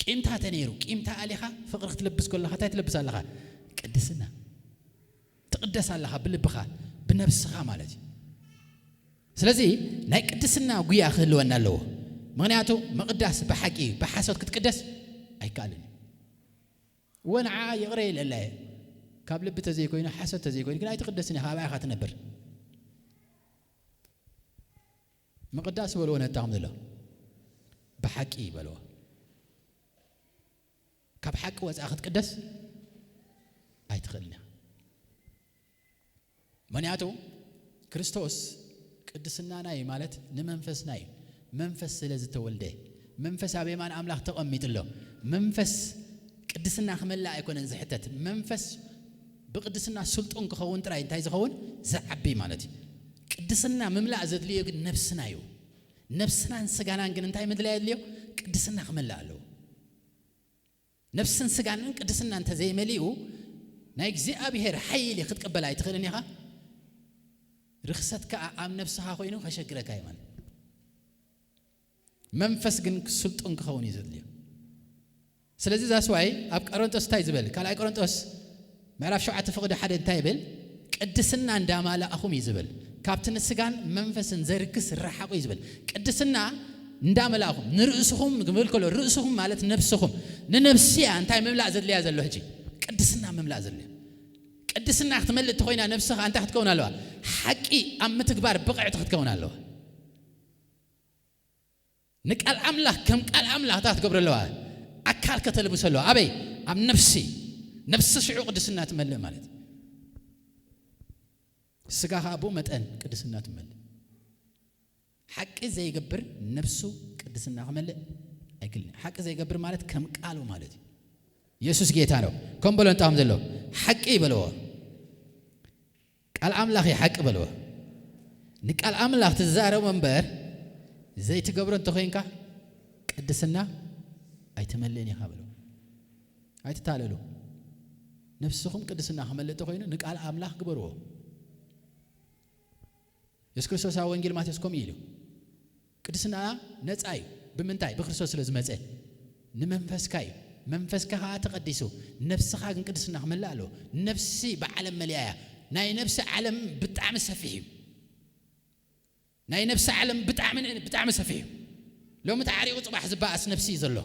ቂምታ ተነይሩ፣ ቂምታ ኣሊኻ ፍቕሪ ክትለብስ ከለኻ እንታይ ትለብስ ኣለኻ? ቅድስና። ትቕደስ ኣለኻ ብልብኻ፣ ብነብስኻ ማለት እዩ። ስለዚ ናይ ቅድስና ጉያ ክህልወና ኣለዎ። ምኽንያቱ ምቕዳስ ብሓቂ እዩ፣ ብሓሶት ክትቅደስ ኣይከኣልን እዩ። እወ ንዓ ይቕረ ኢለላ እየ። ካብ ልቢ ተዘይኮይኑ፣ ሓሶት ተዘይኮይኑ ግን ኣይትቕደስን ኢኻ፣ ኣብኣ ኢኻ ትነብር። ምቕዳስ በልዎ ነታ ከም ዘሎ ብሓቂ በልዎ። ካብ ሓቂ ወፃእ ክትቅደስ ኣይትኽእልን ኢኻ። ምኽንያቱ ክርስቶስ ቅድስናና እዩ ማለት ንመንፈስና እዩ። መንፈስ ስለ ዝተወልደ መንፈስ ኣብ የማን ኣምላኽ ተቐሚጡ ኣሎ። መንፈስ ቅድስና ክመልእ ኣይኮነን ዝሕተት። መንፈስ ብቅድስና ስልጡን ክኸውን ጥራይ እንታይ ዝኸውን ዝዓቢ ማለት እዩ። ቅድስና ምምላእ ዘድልዮ ግን ነብስና እዩ። ነብስናን ስጋናን ግን እንታይ ምድላይ የድልዮ? ቅድስና ክመልእ ኣለዎ። ነብስን ስጋን ቅድስና እንተዘይመሊኡ ናይ እግዚኣብሔር ሓይሊ ክትቅበል ኣይትኽእልን ኢኻ። ርኽሰት ከኣ ኣብ ነብስኻ ኮይኑ ከሸግረካ እዩ ማለት። መንፈስ ግን ስልጡን ክኸውን እዩ ዘድልዮ። ስለዚ ዛስዋይ ኣብ ቆሮንጦስ እንታይ ዝበል? ካልኣይ ቆሮንጦስ ምዕራፍ ሸውዓተ ፍቕዲ ሓደ እንታይ ይብል? ቅድስና እንዳማላእኹም እዩ ዝብል። ካብቲ ንስጋን መንፈስን ዘርክስ ርሓቑ እዩ ዝብል። ቅድስና እንዳመላእኹም፣ ንርእስኹም ክብል ከሎ፣ ርእስኹም ማለት ነብስኹም። ንነብሲ እያ እንታይ ምምላእ ዘድልያ ዘሎ ሕጂ? ቅድስና ምምላእ ዘድልያ። ቅድስና ክትመልእ እንተኾይና ነብስኻ እንታይ ክትከውን ኣለዋ? ሓቂ ኣብ ምትግባር ብቕዕቲ ክትከውን ኣለዋ። ንቃል ኣምላኽ ከም ቃል ኣምላኽ እንታይ ክትገብሮ ኣለዋ? ኣካል ከተልብሶ ኣለዋ። ኣበይ? ኣብ ነፍሲ። ነፍሲ ሽዑ ቅድስና ትመልእ ማለት እዩ። ስጋ ኸኣ ብኡ መጠን ቅድስና ትመልእ። ሓቂ ዘይገብር ነፍሱ ቅድስና ክመልእ ኣይክእልን። ሓቂ ዘይገብር ማለት ከም ቃሉ ማለት እዩ። የሱስ ጌታ ነው። ከም በሎ እንታኹም ዘሎ ሓቂ ይበልዎ። ቃል ኣምላኽ እዩ ሓቂ በልዎ። ንቃል ኣምላኽ ትዛረቦ እምበር ዘይትገብሮ እንተኾይንካ ቅድስና ኣይትመልእን ኢኻ በልዎ። ኣይትታለሉ። ነፍስኹም ቅድስና ክመልእ እንተኾይኑ ንቃል ኣምላኽ ግበርዎ። የሱስ ክርስቶስ ኣብ ወንጌል ማቴዎስ ከምኡ ኢሉ። ቅድስና ነጻ እዩ። ብምንታይ? ብክርስቶስ ስለ ዝመጸ። ንመንፈስካ እዩ። መንፈስካ ኸኣ ተቐዲሱ፣ ነፍስኻ ግን ቅድስና ክመልእ ኣለዎ። ነፍሲ ብዓለም መሊኣ እያ። ናይ ነፍሲ ዓለም ብጣዕሚ ሰፊሕ እዩ። ናይ ነፍሲ ዓለም ብጣዕሚ፣ ብጣዕሚ ሰፊሕ እዩ። ሎሚ ተዓሪቑ ጽባሕ ዝበኣስ ነፍሲ እዩ ዘሎ።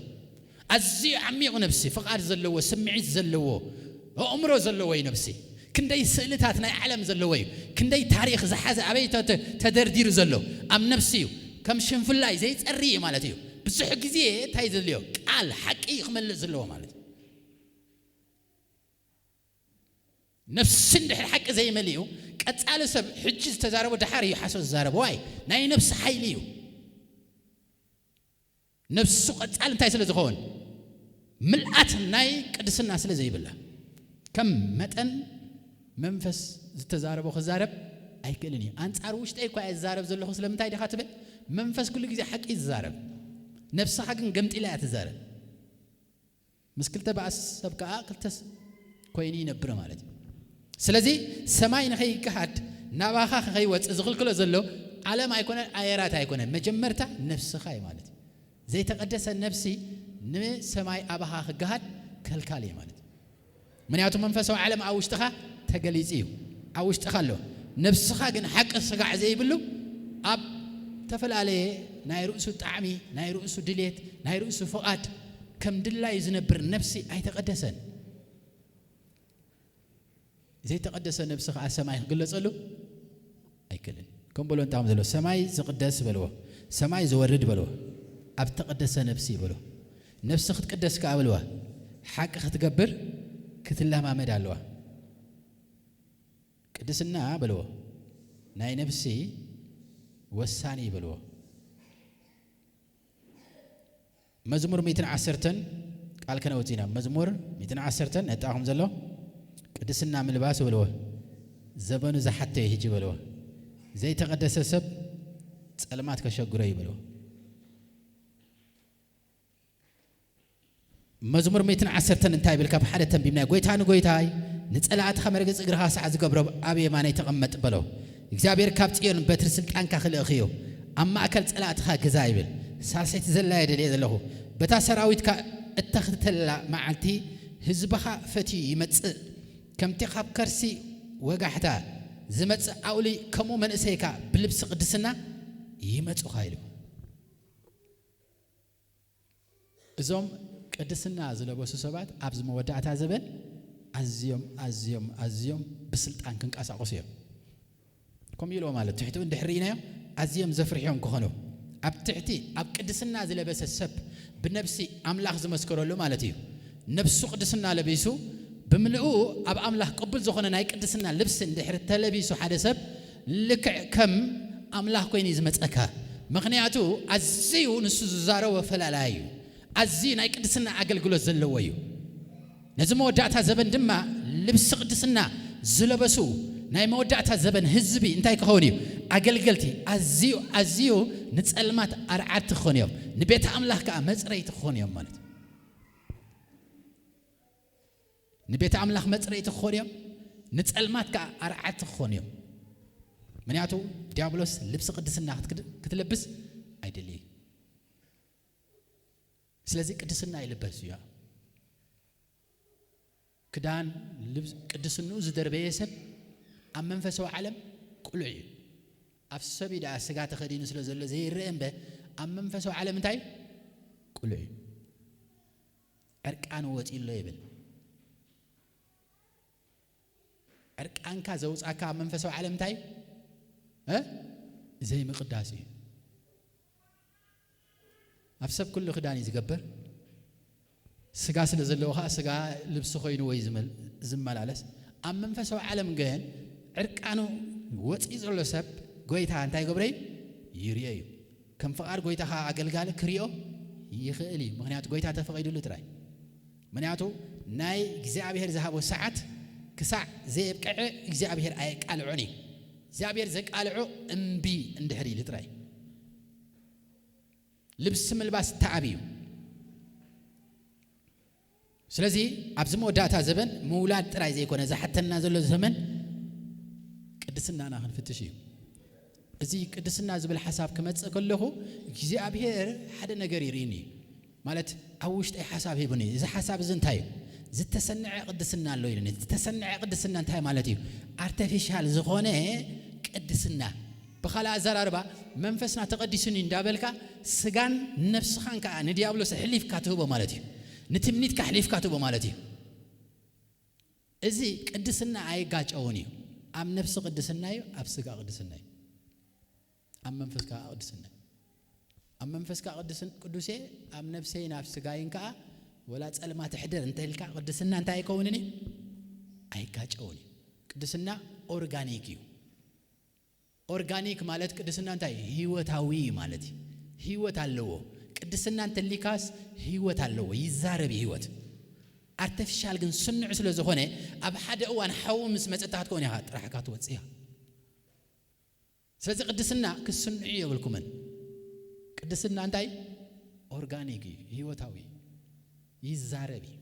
ኣዝዩ ዓሚቑ ነፍሲ፣ ፍቓድ ዘለዎ፣ ስምዒት ዘለዎ፣ ኣእምሮ ዘለዎ እዩ ነፍሲ። ክንደይ ስእልታት ናይ ዓለም ዘለዎ እዩ። ክንደይ ታሪኽ ዝሓዘ ኣበይ ተ-፣ ተ-፣ ተደርዲሩ ዘሎ ኣብ ነፍሲ እዩ። ከም ሽንፍላይ ዘይጸሪ እዩ ማለት እዩ። ብዙሕ ግዜ እንታይ ዘድልዮ? ቃል ሓቂ እዩ ክመልእ ዘለዎ ማለት እዩ። ነፍሲ እንድሕር ሓቂ ዘይመልኡ፣ ቀጻሊ ሰብ ሕጂ ዝተዛረቦ ደሓር እዩ ሓሶት ዝዛረቦ። ዋይ፣ ናይ ነፍሲ ሓይሊ እዩ። ነፍሱ ቀጻሊ እንታይ ስለ ዝኸውን? ምልኣት ናይ ቅድስና ስለ ዘይብላ። ከም መጠን መንፈስ ዝተዛረቦ ክዛረብ ኣይክእልን እዩ። ኣንጻር ውሽጠይ እኳ እየ ዝዛረብ ዘለኹ ስለምንታይ ዲኻ ትብል? መንፈስ ኩሉ ግዜ ሓቂ እዩ ዝዛረብ። ነፍስኻ ግን ገምጢላ እያ ትዛረብ። ምስ ክልተ ባእሲ ሰብ ከኣ ክልተ ስ-፣ ኮይኑ ይነብር ማለት እዩ። ስለዚ ሰማይ ንኸይገሃድ ናባኻ ከይወጽእ ዝኽልክሎ ዘሎ ዓለም ኣይኮነን፣ ኣየራት ኣይኮነን፣ መጀመርታ ነፍስኻ እዩ ማለት እዩ። ዘይተቐደሰ ነፍሲ ንሰማይ ኣባኻ ክገሃድ ከልካሊ እዩ ማለት እዩ። ምክንያቱ መንፈሳዊ ዓለም ኣብ ውሽጥኻ ተገሊጹ እዩ፣ ኣብ ውሽጥኻ ኣሎ። ነፍስኻ ግን ሓቂ ስጋዕ ዘይብሉ ኣብ ዝተፈላለየ ናይ ርእሱ ጣዕሚ፣ ናይ ርእሱ ድሌት፣ ናይ ርእሱ ፍቓድ ከም ድላዩ ዝነብር ነፍሲ ኣይተቐደሰን። ዘይተቐደሰ ነብሲ ኸዓ ሰማይ ክግለጸሉ ኣይክእልን። ከም በሎ እንታይ ከም ዘሎ፣ "ሰማይ ዝቕደስ" በልዎ፣ "ሰማይ ዝወርድ" በልዎ፣ "ኣብ ተቐደሰ ነብሲ" በልዎ። ነብሲ ክትቅደስ ከኣ በልዋ፣ ሓቂ ክትገብር ክትለማመድ ኣለዋ። ቅድስና በልዎ፣ ናይ ነብሲ ወሳኒ በልዎ። መዝሙር ሚእትን ዓሰርተን ቃል ከነውጽእ ኢና። መዝሙር ሚእትን ዓሰርተን ነጣኹም ዘሎ ቅድስና ምልባስ በልዎ። ዘበኑ ዝሓቶ እዩ ሕጂ በልዎ። ዘይተቐደሰ ሰብ ጸልማት ከሸግሮ እዩ በልዎ። መዝሙር ሚእትን ዓሰርተን እንታይ ይብል? ካብ ሓደ ተንቢብና፣ "ጎይታ ንጎይታይ፣ ንጸላእትኻ መርገጺ እግርኻ ሳዕ ዝገብሮ ኣብ የማነይ ተቐመጥ" በሎ። እግዚኣብሔር ካብ ጽዮን በትሪ ስልጣንካ ክልእኽ እዩ፣ ኣብ ማእከል ጸላእትኻ ግዛ ይብል። ሳልሰይቲ ዘላ እየ ደልየ ዘለኹ። በታ ሰራዊትካ እተኽተላ መዓልቲ ህዝብኻ ፈትዩ ይመጽእ። ከምቲ ካብ ከርሲ ወጋሕታ ዝመጽእ ኣውሊ፣ ከምኡ መንእሰይካ ብልብሲ ቅድስና ይመጹኻ ኢሉ። እዞም ቅድስና ዝለበሱ ሰባት ኣብዚ መወዳእታ ዘበን ኣዝዮም፣ ኣዝዮም፣ ኣዝዮም ብስልጣን ክንቀሳቐሱ እዮም። ከምኡ ኢልዎ ማለት ትሕቲ እንድሕር ርኢናዮ፣ ኣዝዮም ዘፍርሕዮም ክኾኑ። ኣብ ትሕቲ፣ ኣብ ቅድስና ዝለበሰ ሰብ ብነብሲ ኣምላኽ ዝመስከረሉ ማለት እዩ። ነብሱ ቅድስና ለቢሱ፣ ብምልኡ ኣብ ኣምላኽ ቅቡል ዝኾነ ናይ ቅድስና ልብሲ እንድሕር ተለቢሱ ሓደ ሰብ፣ ልክዕ ከም ኣምላኽ ኮይኑ እዩ ዝመጸካ። ምኽንያቱ ኣዝዩ ንሱ ዝዛረቦ ፈላላይ እዩ። ኣዝዩ ናይ ቅድስና ኣገልግሎት ዘለዎ እዩ። ነዚ መወዳእታ ዘበን ድማ ልብሲ ቅድስና ዝለበሱ ናይ መወዳእታ ዘበን ህዝቢ እንታይ ክኸውን እዩ? ኣገልገልቲ። ኣዝዩ፣ ኣዝዩ ንጸልማት ኣርዓድቲ ክኾኑ እዮም፣ ንቤተ ኣምላኽ ከኣ መጽረይቲ ክኾኑ እዮም ማለት እዩ። ንቤተ ኣምላኽ መጽረይቲ ክኾኑ እዮም፣ ንጸልማት ከኣ ኣርዓድቲ ክኾኑ እዮም። ምክንያቱ ዲያብሎስ ልብሲ ቅድስና ክትክድ-፣ ክትለብስ ኣይደልይ። ስለዚ ቅድስና ይልበስ እዩ። ክዳን ልብስ ቅድስንኡ ዝደርበየ ሰብ ኣብ መንፈሳዊ ዓለም ቅሉዕ እዩ። ኣብ ሰብ እዩ ደኣ ስጋ ተኸዲኑ ስለ ዘሎ ዘይረአ እምበር፣ ኣብ መንፈሳዊ ዓለም እንታይ እዩ? ቅሉዕ እዩ። ዕርቃኑ ወጺኡ ኣሎ ይብል። ዕርቃንካ ዘውጻካ ኣብ መንፈሳዊ ዓለም እንታይ እዩ? እ? ዘይምቕዳስ እዩ። ኣብ ሰብ ኩሉ ክዳን እዩ ዝገብር። ስጋ ስለ ዘለዎ ኸኣ ስጋ ልብሲ ኮይኑ ወይ ዝመል-፣ ዝመላለስ። ኣብ መንፈሳዊ ዓለም ግን ዕርቃኑ ወጺኡ ዘሎ ሰብ ጎይታ እንታይ ይገብሮ እዩ? ይርእዮ እዩ። ከም ፍቓድ ጎይታ ኸኣ ኣገልጋሊ ክርእዮ ይኽእል እዩ። ምኽንያቱ ጎይታ ተፈቒዱሉ ጥራይ። ምኽንያቱ ናይ እግዚኣብሔር ዝሃቦ ሰዓት ክሳዕ ዘየብቅዐ እግዚኣብሔር ኣየቃልዖን እዩ። እግዚኣብሔር ዘቃልዖ እምቢ እንድሕር ኢሉ ጥራይ። ልብሲ ምልባስ ተኣብ እዩ። ስለዚ ኣብዚ መወዳእታ ዘበን ምውላድ ጥራይ ዘይኮነ ዝሓተና ዘሎ ዘመን ቅድስናና ክንፍትሽ እዩ። እዚ ቅድስና ዝብል ሓሳብ ክመጽእ ከለኹ እግዚኣብሔር ሓደ ነገር ይርእኒ እዩ። ማለት ኣብ ውሽጠይ ሓሳብ ሂቡኒ እዩ። እዚ ሓሳብ እዚ እንታይ እዩ? ዝተሰንዐ ቅድስና ኣሎ ኢሉኒ። ዝተሰንዐ ቅድስና እንታይ ማለት እዩ? ኣርተፊሻል ዝኾነ ቅድስና። ብኻልእ ኣዘራርባ መንፈስና ተቐዲሱኒ እንዳበልካ ስጋን ነፍስኻን ከኣ ንዲያብሎስ ኣሕሊፍካ ትህቦ ማለት እዩ። ንትምኒትካ ኣሕሊፍካ ትህቦ ማለት እዩ። እዚ ቅድስና ኣይጋጨውን እዩ። ኣብ ነፍሲ ቅድስና እዩ፣ ኣብ ስጋ ቅድስና እዩ። ኣብ መንፈስካ ቅድስና እዩ። ኣብ መንፈስካ ቅድስን-፣ ቅዱሴ ኣብ ነፍሰይን ኣብ ስጋይን ከኣ ወላ ጸልማት እሕደር እንተ ኢልካ ቅድስና እንታይ ኣይከውንን እዩ? ኣይጋጨውን እዩ። ቅድስና ኦርጋኒክ እዩ። ኦርጋኒክ ማለት ቅድስና እንታይ? ህይወታዊ ማለት እዩ። ህይወት ኣለዎ። ቅድስና እንተሊካስ ህይወት ኣለዎ። ይዛረብ እዩ ህይወት። ኣርተፊሻል ግን ስኑዕ ስለ ዝኾነ ኣብ ሓደ እዋን ሓዊ ምስ መጸ እታ ክትከውን ኢኻ ጥራሕካ ትወጽእ ኢኻ። ስለዚ ቅድስና ክስንዑ የብልኩምን። ቅድስና እንታይ? ኦርጋኒክ እዩ፣ ህይወታዊ እዩ። ይዛረብ እዩ።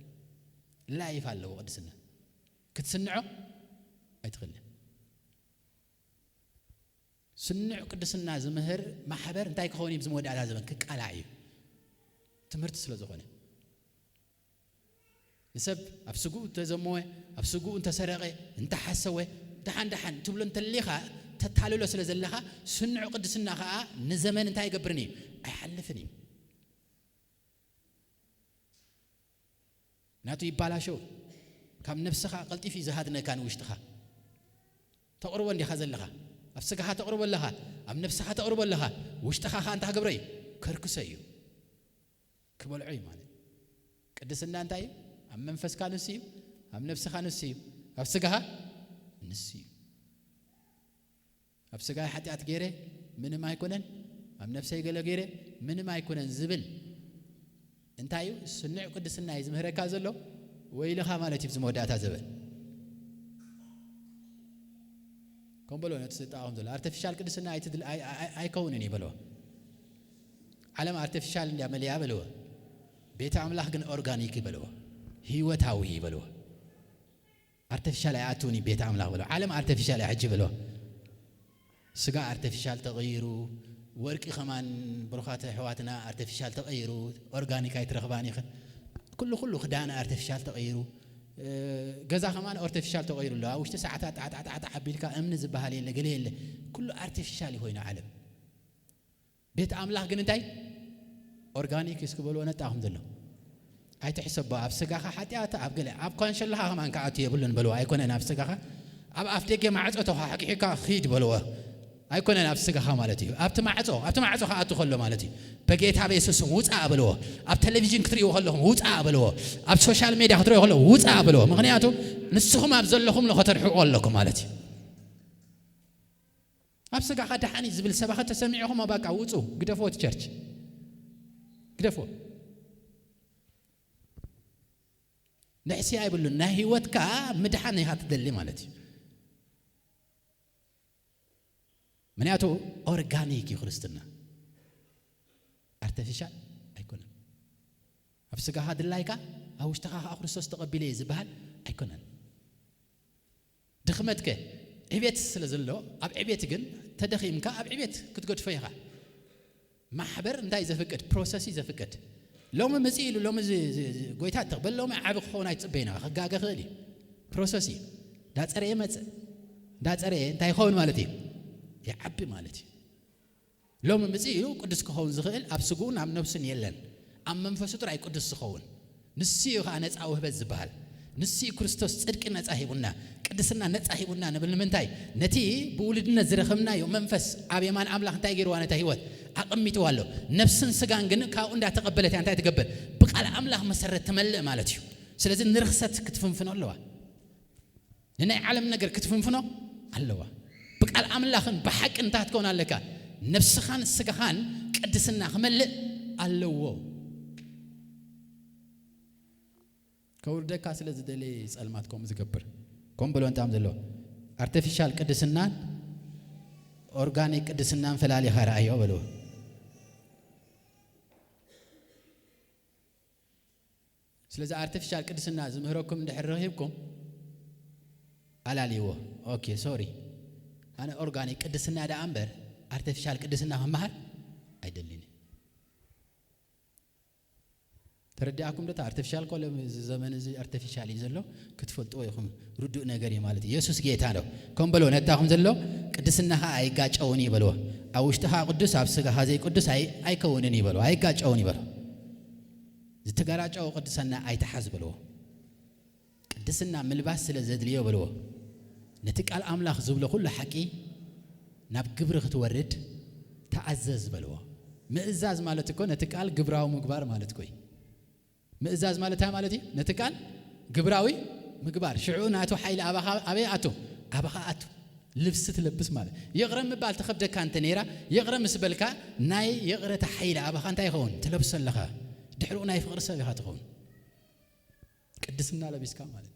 ላይፍ ኣለዎ ቅድስና። ክትስንዖ ኣይትኽእልን። ስኑዕ ቅድስና ዝምህር ማሕበር እንታይ ክኸውን እዩ? ኣብዚ መወዳእታ ዘመን ክቃላዕ እዩ። ትምህርቲ ስለ ዝኾነ። ንሰብ ኣብ ስግኡ እንተዘመወ፣ ኣብ ስግኡ እንተሰረቐ፣ እንተሓሰወ፣ ደሓን ደሓን ትብሎ እንተሊኻ፣ ተታልሎ ስለ ዘለኻ፣ ስኑዕ ቅድስና ኸኣ ንዘመን እንታይ ይገብርን እዩ? ኣይሓልፍን እዩ። ናቱ ይባላሸው። ካብ ነብስኻ ቀልጢፉ እዩ ዝሃድነካ ንውሽጥኻ። ተቕርቦ እንዲኻ ዘለኻ። ኣብ ስጋኻ ተቕርቦ ኣለኻ፣ ኣብ ነብስኻ ተቕርቦ ኣለኻ። ውሽጥኻ ኸኣ እንታይ ክገብሮ እዩ? ከርክሶ እዩ። ክበልዖ እዩ ማለት። ቅድስና እንታይ እዩ? ኣብ መንፈስካ ንሱ እዩ፣ ኣብ ነብስኻ ንሱ እዩ፣ ኣብ ስጋኻ ንሱ እዩ። ኣብ ስጋይ ሓጢኣት ገይረ ምንም ኣይኮነን፣ ኣብ ነብሰይ ገለ ገይረ ምንም ኣይኮነን ዝብል እንታይ እዩ? ስኑዕ ቅድስና እዩ ዝምህረካ ዘሎ። ወይልኻ ማለት እዩ፣ ኣብዚ መወዳእታ ዘበን። ከም በሎ ነቲ ዝጠቓቖም ዘሎ ኣርተፊሻል ቅድስና ኣይትድል-፣ ኣይ-፣ ኣይ-፣ ኣይከውንን እዩ በልዎ። ዓለም ኣርተፊሻል እንድያ መሊኣ በልዎ። ቤተ ኣምላኽ ግን ኦርጋኒክ እዩ በልዎ። ህይወታዊ እዩ በልዎ። ኣርተፊሻል ኣይኣትውን እዩ ቤተ ኣምላኽ በልዎ። ዓለም ኣርተፊሻል እያ ሕጂ በልዎ። ስጋ ኣርተፊሻል ተቐይሩ፣ ወርቂ ከማን ብሩኻት ኣሕዋትና ኣርተፊሻል ተቐይሩ፣ ኦርጋኒክ ኣይትረኽባን ኢኽን። ኩሉ ኩሉ ክዳን ኣርቲፊሻል ተቐይሩ፣ እ፣ ገዛ ከማን ኣርቲፊሻል ተቐይሩ ኣሎ። ኣብ ውሽጢ ሰዓታት ጣዕጣዕጣዕጣዕ ኣቢልካ እምኒ ዝበሃል የለ፣ ገለ የለ። ኩሉ ኣርቲፊሻል ኮይኑ ዓለም። ቤት ኣምላኽ ግን እንታይ? ኦርጋኒክ እስኪ በልዎ ነጣኹም ዘሎ። ኣይትሕሰቦ፣ ኣብ ስጋኻ ሓጢኣት፣ ኣብ ገለ፣ ኣብ ኳንሸላኻ ከማን ክኣቱ የብሉን በልዎ። ኣይኮነን ኣብ ስጋኻ፣ ኣብ ኣፍ ደገ ማዕጾ ተዃሕኪሕካ ኺድ በልዎ። ኣይኮነን ኣብ ስጋኻ ማለት እዩ። ኣብቲ ማዕጾ፣ ኣብቲ ማዕጾ ክኣቱ ከሎ ማለት እዩ። በጌታ በየሱስ ስም ውጻእ በልዎ። ኣብ ቴሌቪዥን ክትርእይዎ ከለኹም ውጻእ በልዎ። ኣብ ሶሻል ሜድያ ክትርእይዎ ከለኹም ውጻእ በልዎ። ምኽንያቱ ንስኹም ኣብ ዘለኹም ሎ ከተርሕቑ ኣለኩም ማለት እዩ። ኣብ ስጋኻ ደሓን እዩ ዝብል ሰባኺ ተሰሚዕኹም፣ በቃ ውጹ፣ ግደፍዎ እቲ ቸርች። ግደፍዎ። ንሕስያ ኣይብሉን። ናይ ህይወትካ ምድሓን ኢኻ ትደሊ ማለት እዩ። ምክንያቱ ኦርጋኒክ እዩ ክርስትና፣ ኣርቲፊሻል ኣይኮነን። ኣብ ስጋኻ ድላይካ፣ ኣብ ውሽጥኻ ከዓ ክርስቶስ ተቐቢለ እየ ዝበሃል ኣይኮነን። ድኽመትከ ዕቤት ስለ ዘሎ፣ ኣብ ዕቤት ግን ተደኺምካ ኣብ ዕቤት ክትገድፎ ኢኻ። ማሕበር እንታይ ዘፍቅድ? ፕሮሰስ እዩ ዘፍቅድ። ሎሚ ምጽእ ኢሉ፣ ሎሚ ዚ-፣ ዚ-፣ ዚ-፣ ጎይታ ተቕበል፣ ሎሚ ዓቢ ክኸውን ኣይትጽበይና፣ ክጋገ ክእል እዩ። ፕሮሰስ እዩ። እንዳጸረየ መጽእ፣ እንዳጸረየ እንታይ ይኸውን ማለት እዩ? ይዓቢ ማለት እዩ። ሎሚ ምጽእ ኢሉ ቅዱስ ክኸውን ዝኽእል ኣብ ስግኡን ኣብ ነብሱን የለን። ኣብ መንፈሱ ጥራይ ቅዱስ ዝኸውን። ንሱ እዩ ኸኣ ነጻ ውህበት ዝበሃል። ንሱ እዩ ክርስቶስ ጽድቂ ነጻ ሂቡና፣ ቅድስና ነጻ ሂቡና ንብል። ንምንታይ? ነቲ ብውሉድነት ዝረኸብናዮ መንፈስ ኣብ የማን ኣምላኽ እንታይ ገይርዋ? ነታ ህይወት ኣቐሚጥዋ ኣሎ። ነፍስን ስጋን ግን ካብኡ እንዳተቐበለት እያ እንታይ ትገብር? ብቃል ኣምላኽ መሰረት ትመልእ ማለት እዩ። ስለዚ ንርኽሰት ክትፍንፍኖ ኣለዋ። ንናይ ዓለም ነገር ክትፍንፍኖ ኣለዋ። ብቃል ኣምላኽን ብሓቂ እንታይ ክትከውን ኣለካ? ነፍስኻን ስጋኻን ቅድስና ክመልእ ኣለዎ። ከውርደካ ስለ ዝደለየ ጸልማት ከምኡ ዝገብር። ከም በሎ እንታም ዘሎ ኣርቲፊሻል ቅድስናን ኦርጋኒክ ቅድስናን ፈላሊኻ ረኣዮ በልዎ። ስለዚ ኣርቲፊሻል ቅድስና ዝምህረኩም እንድሕር ረኺብኩም ኣላልይዎ። ኦኬ፣ ሶሪ። ኣነ ኦርጋኒክ ቅድስና ደኣ እምበር ኣርቲፊሻል ቅድስና ክመሃር ኣይደልን። ተረዲኣኩም ዶ? ኣርቲፊሻል ኮ ሎም-፣ እዚ ዘመን እዚ ኣርቲፊሻል እዩ ዘሎ፣ ክትፈልጥዎ ኢኹም። ርዱእ ነገር እዩ ማለት እዩ። የሱስ ጌታ ነው። ከም በሎ ነታኹም ዘሎ ቅድስናኻ ኣይጋጨውን እዩ በልዎ። ኣብ ውሽጥኻ ቅዱስ፣ ኣብ ስጋኻ ዘይቅዱስ ኣይ-፣ ኣይከውንን እዩ በልዎ። ኣይጋጨውን እዩ በልዎ። ዝተጋራጨወ ቅድስና ኣይትሓዝ በልዎ። ቅድስና ምልባስ ስለ ዘድልዮ በልዎ። ነቲ ቃል ኣምላኽ ዝብሎ ኩሉ ሓቂ ናብ ግብሪ ክትወርድ ተኣዘዝ በልዎ። ምእዛዝ ማለት እኮ ነቲ ቃል ግብራዊ ምግባር ማለት እኮ እዩ። ምእዛዝ ማለት እንታይ ማለት እዩ? ነቲ ቃል ግብራዊ ምግባር። ሽዑ ናቱ ሓይሊ ኣባኻ ኣበይ ኣቱ? ኣባኻ ኣቱ። ልብሲ ትለብስ ማለት። ይቕረ ምባል ትኸብደካ እንተ ነይራ፣ ይቕረ ምስ በልካ፣ ናይ ይቕረታ ሓይሊ ኣባኻ እንታይ ይኸውን? ትለብሶ ኣለኻ። ድሕሪኡ ናይ ፍቕሪ ሰብ ኢኻ ትኸውን። ቅድስና ለቢስካ ማለት።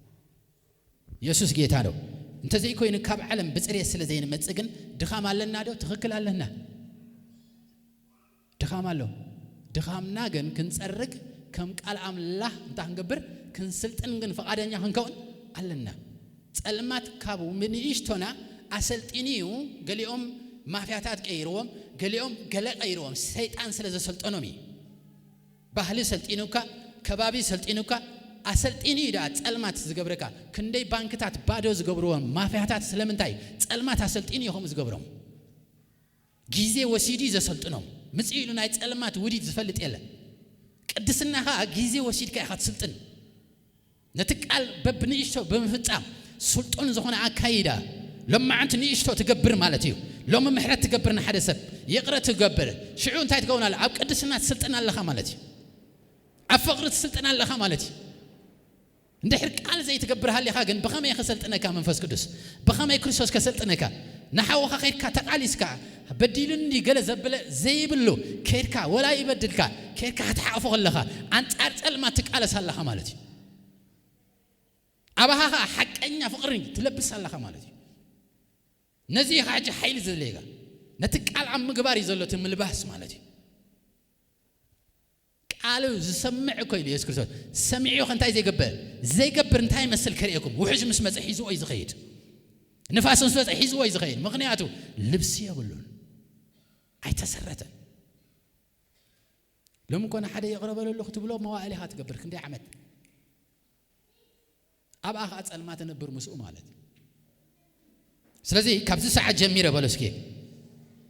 የሱስ ጌታ ነው። እንተዘይኮይኑ ካብ ዓለም ብጽሬት ስለ ዘይንመጽእ ግን ድኻም ኣለና ዶ? ትኽክል ኣለና። ድኻም ኣሎ። ድኻምና ግን ክንጸርግ ከም ቃል ኣምላኽ እንታይ ክንገብር? ክንስልጥን ግን ፍቓደኛ ክንከውን ኣለና። ጸልማት ካብ ንእሽቶና ኣሰልጢኑ እዩ። ገሊኦም ማፍያታት ቀይርዎም፣ ገሊኦም ገለ ቀይርዎም። ሰይጣን ስለ ዘሰልጠኖም እዩ። ባህሊ ሰልጢኑካ፣ ከባቢ ሰልጢኑካ፣ ኣሰልጢኑ እዩ ደኣ ጸልማት ዝገብረካ። ክንደይ ባንክታት ባዶ ዝገብርዎም ማፍያታት ስለምንታይ? ጸልማት ኣሰልጢኑ እዩ ከምኡ ዝገብሮም። ግዜ ወሲዱ እዩ ዘሰልጥኖም። ምጽእ ኢሉ ናይ ጸልማት ውዲት ዝፈልጥ የለን። ቅድስና ኸኣ ግዜ ወሲድካ ኢኻ ትስልጥን። ነቲ ቃል በብንእሽቶ ብምፍጻም ስልጡን ዝኾነ ኣካይዳ። ሎማዓንቲ ንእሽቶ ትገብር ማለት እዩ። ሎሚ ምሕረት ትገብር ንሓደ ሰብ፣ ይቕረ ትገብር። ሽዑ እንታይ ትከውን ኣለ? ኣብ ቅድስና ትስልጥን ኣለኻ ማለት እዩ። ኣብ ፍቕሪ ትስልጥን ኣለኻ ማለት እዩ። እንድሕር ቃል ዘይትገብር ሃሊኻ ግን ብኸመይ ከሰልጥነካ መንፈስ ቅዱስ? ብኸመይ ክርስቶስ ከሰልጥነካ? ንሓውኻ ከይድካ ተቓሊስካ፣ በዲሉኒ ገለ ዘብለ ዘይብሉ፣ ከይድካ ወላ ይበድልካ፣ ከይድካ ክትሓቕፎ ከለኻ፣ ኣንጻር ጸልማት ትቃለስ ኣለኻ ማለት እዩ። ኣባኻ ኸኣ ሓቀኛ ፍቕሪ ትለብስ ኣለኻ ማለት እዩ። ነዚ ኢኻ ሕጂ ሓይሊ ዘድልየካ። ነቲ ቃል ኣብ ምግባር እዩ ዘሎ እቲ ምልባስ ማለት እዩ። ቃሉ ዝሰምዕ እኮ ኢሉ የሱስ ክርስቶስ። ሰሚዑ ከ እንታይ ዘይገብር? ዘይገብር እንታይ ይመስል ከርእየኩም? ውሑጅ ምስ መጸ ሒዝዎ እዩ ዝኸይድ። ንፋስ ምስ መጸ ሒዝዎ እዩ ዝኸይድ። ምኽንያቱ ልብሲ የብሉን። ኣይተሰረተን። ሎሚ ኮነ ሓደ ይቕረ በለሉ ክትብሎ መዋእል ኢኻ ትገብር፣ ክንደይ ዓመት ኣብኣ ኸዓ ጸልማት ትነብር ምስኡ ማለት እዩ። ስለዚ ካብዚ ሰዓት ጀሚረ በሎ እስኪ፣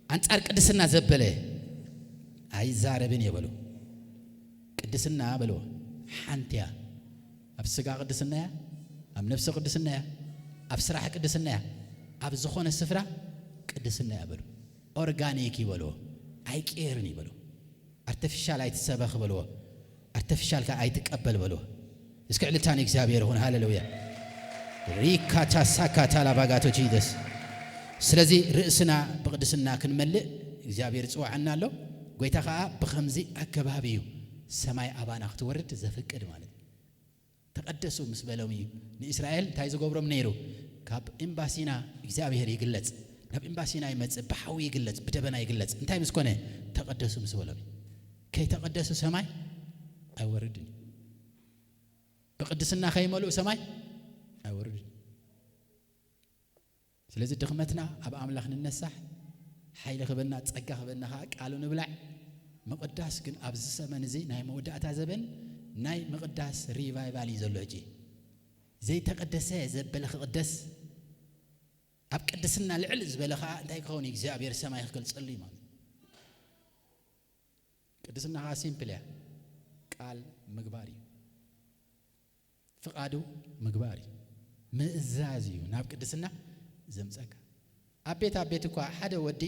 ኣንጻር ቅድስና ዘበለ ኣይዛረብን እየ በሎ። ቅድስና በሎ ሓንቲ እያ። ኣብ ስጋ ቅድስና እያ፣ ኣብ ነፍሲ ቅድስና እያ፣ ኣብ ስራሕ ቅድስና እያ፣ ኣብ ዝኾነ ስፍራ ቅድስና እያ በሎ። ኦርጋኒክ ይበሎ፣ ኣይቅየርን ይበሎ። ኣርተፊሻል ኣይትሰበኽ በልዎ። ኣርተፊሻል ከ ኣይትቀበል በልዎ። እስኪ ዕልልታ ንእግዚኣብሔር ይኹን። ሃሌሉያ። ሪካታ ሳካታ ላባጋቶ ጂደስ። ስለዚ ርእስና ብቕድስና ክንመልእ እግዚኣብሔር ይጽውዓና ኣሎ። ጎይታ ከኣ ብኸምዚ ኣገባብ እዩ ሰማይ ኣባና ክትወርድ ዘፍቅድ ማለት እዩ። ተቐደሱ ምስ በሎም እዩ ንእስራኤል እንታይ ዝገብሮም ነይሩ? ካብ ኤምባሲና እግዚኣብሔር ይግለጽ፣ ናብ ኤምባሲና ይመጽእ፣ ብሓዊ ይግለጽ፣ ብደበና ይግለጽ። እንታይ ምስ ኮነ? ተቐደሱ ምስ በሎም እዩ። ከይተቐደሱ ሰማይ ኣይወርድን እዩ። ብቕድስና ከይመልኡ ሰማይ ኣይወርድን እዩ። ስለዚ ድኽመትና ኣብ ኣምላኽ ንነሳሕ፣ ሓይሊ ክበና፣ ጸጋ ክበና ከኣ ቃሉ ንብላዕ። ምቕዳስ ግን ኣብዚ ዘመን እዚ ናይ መወዳእታ ዘበን ናይ ምቕዳስ ሪቫይቫል እዩ ዘሎ። ሕጂ ዘይተቐደሰ ዘበለ ክቕደስ፣ ኣብ ቅድስና ልዕል ዝበለ ከኣ እንታይ ክኸውን እዩ? እግዚኣብሔር ሰማይ ክገልጸሉ እዩ ማለት እዩ። ቅድስና ከኣ ሲምፕል እያ፣ ቃል ምግባር እዩ። ፍቓዱ ምግባር እዩ። ምእዛዝ እዩ ናብ ቅድስና ዘምጸካ። ኣብ ቤት ኣብ ቤት እኳ ሓደ ወዲ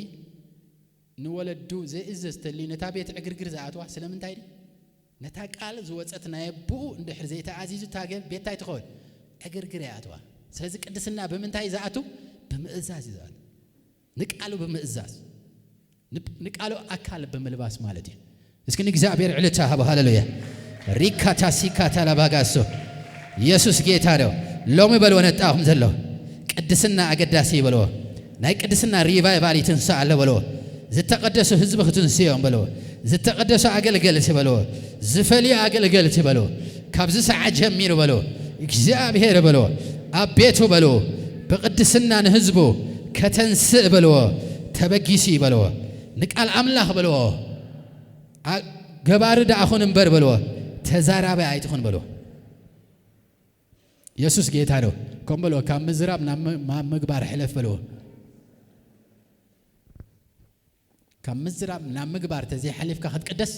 ንወለዱ ዘይእዘዝ ተልዩ ነታ ቤት ዕግርግር ዝኣትዋ ስለምንታይ ድዩ? ነታ ቃል ዝወጸት ናይ ኣቦኡ እንድሕር ዘይተኣዚዙ እታ ገ-፣ ቤት እንታይ ትኸውን? ዕግርግር እያ ኣትዋ። ስለዚ ቅድስና ብምንታይ እዩ ዝኣቱ? ብምእዛዝ እዩ ዝኣቱ። ንቃሉ ብምእዛዝ፣ ን-፣ ንቃሉ ኣካል ብምልባስ ማለት እዩ። እስኪ ንእግዚኣብሔር ዕልልታ ሃቡ። ሃሌሉያ። ሪካታ ሲካታ ላባጋሶ። ኢየሱስ ጌታ ነው። ሎሚ በልዎ ነጣኹም ዘሎ ቅድስና ኣገዳሲ ይበልዎ። ናይ ቅድስና ሪቫይቫል ይትንሳእ ኣሎ በልዎ። ዝተቐደሱ ህዝቢ ክትንስዮም በልዎ። ዝተቐደሱ ኣገልገልቲ በልዎ። ዝፈልዩ ኣገልገልቲ በልዎ። ካብዚ ሰዓት ጀሚሩ በልዎ። እግዚኣብሔር በልዎ። ኣብ ቤቱ በልዎ። ብቅድስና ንህዝቡ ከተንስእ በልዎ። ተበጊሱ እዩ በልዎ። ንቃል ኣምላኽ በልዎ። ኣ-፣ ገባሪ ደኣ ኹን እምበር በልዎ። ተዛራቢ ኣይትኹን በልዎ። ኢየሱስ ጌታ ነው። ከም በልዎ፣ ካብ ምዝራብ ናብ ም-፣ ናብ ምግባር ሕለፍ በልዎ። ካብ ምዝራብ ናብ ምግባር ተዘይሓሊፍካ ክትቅደስ